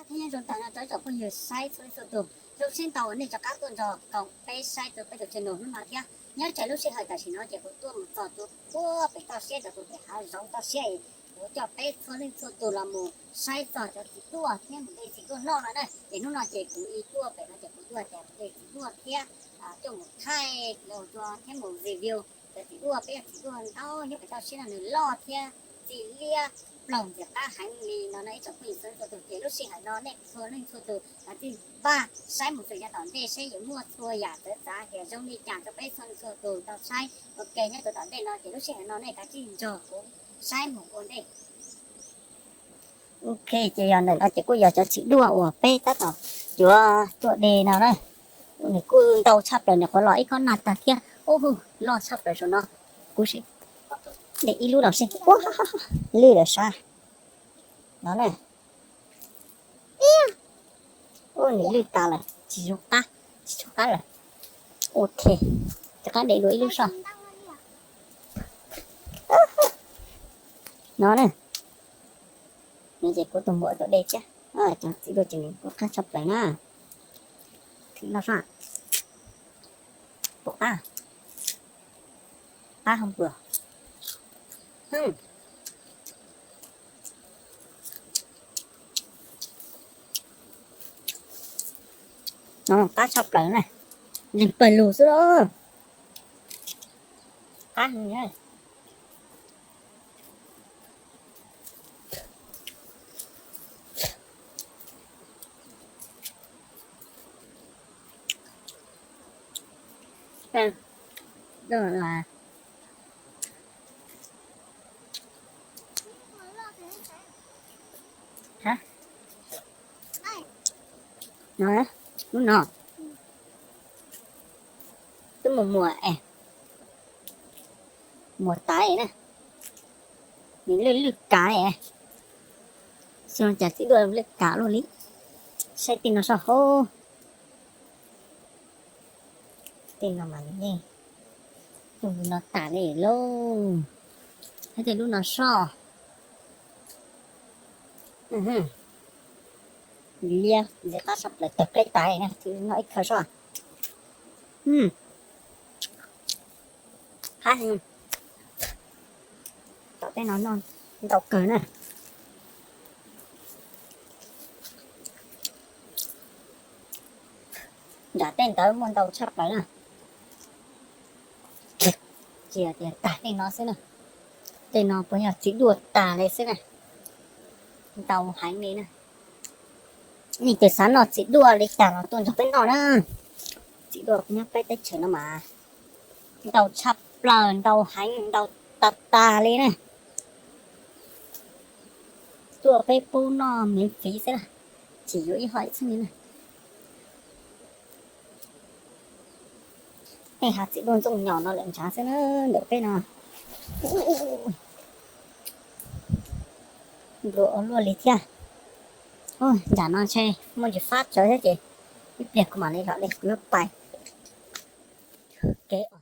Nyob zoo tag nrho rau ib tsoom phooj ywg saib txhua leej txhua tus, zoo siab ntau uas nej rov qab tuaj nrog koom peb saib rau peb tus channel hnub no thiab. Nyob rau lub sij hawm tam sim no ces kuv tuaj mus txog rau puag pem toj siab rau puag pem hav zoov toj siab es kuv coj peb txhua leej txhua tus los mus saib txog cov txiv duaj thiab mus de txiv duaj noj no na. Ces hnub no ces kuv ib tuaj pem no ces kuv tuaj hais tias mus de txiv duaj thiab tuaj mus thaij los rau thiab mus review cov txiv duaj, peb cov txiv duaj ntau nyob pem toj siab no nws loj thiab txi liab plaug ntxim qab heev li no no ib tsoom phooj ywg txhua leej txhua tus. Ces lub sij hawm no nej txhua leej txhua tus kav tsij npaj saib mus txog yav tom ntej seb yuav muaj txhua yam txawv txav thiab zoo li cas rau peb txhua leej txhua tus tau saib. Ok, nyob rau tom ntej no ces lub sij hawm no nej kav tsij nrog kuv saib mus ua ntej. Ok, ces yog ntawm no ces kuj yog cov txiv duaj uas peb tab tom yuav tuaj de no na. Nws kuj ntau tshaj plaws, nws qhuav los ib khob nag tag thiab. Ub, loj tshaj plaws saum no. Kuv sim de ib lub los seb. Ua, lwj lawm sav no na. Ua, nws lwj tas lawm, tsis zoo qab, tsis zoo qab lawm. Ok, rov qab de dua ib lub soj no na. Nws ces kuv tus muam tuaj de thiab. Cov txiv duaj ces nws kuj qab tshaj plaws na. Thim no soj, puas qab? Qab hoo puas? No qab tshaj plaws na, zeeg pawg lug xwb los qab heev. No, lub no twb mus muag es, muag tas na, nws lwj lwj kav, xyov cas txiv duaj lwj kav luaj li. Saib tej no soj hauv, tej no mas yeej lub no tas li lauj. Saib tej lub no soj, liab ntxim qab saj plaws tawg qeb tas na, no ib khaw soj. Qab heev. Tom tej no noj ntau kawg na. Nram tej ntawd muaj ntau tshaj plaws na. Tsis tias tag tej no xwb na, tej no puas yog txiv duaj tas li xwb na. Ntau heev li na. Leej twg xav noj txiv duaj li cas los tuaj nrog peb noj na. Txiv duaj nyob peb teb chaws no mas ntau tshaj plaws, ntau heev, ntau tas tas li na. Tuaj peb pub noj miv fiv xwb na, tsis yuav ib hom ib txheej li na. Tej hav txiv duaj ntxooj nyos no lawm ntshav xwb na, ntawm peb no. Nplua ua luaj li thiab. Nram no ntshe muaj ntsis fab tsawv thiab ces ib pliag kuv mam li los de kuv yuav pais kev.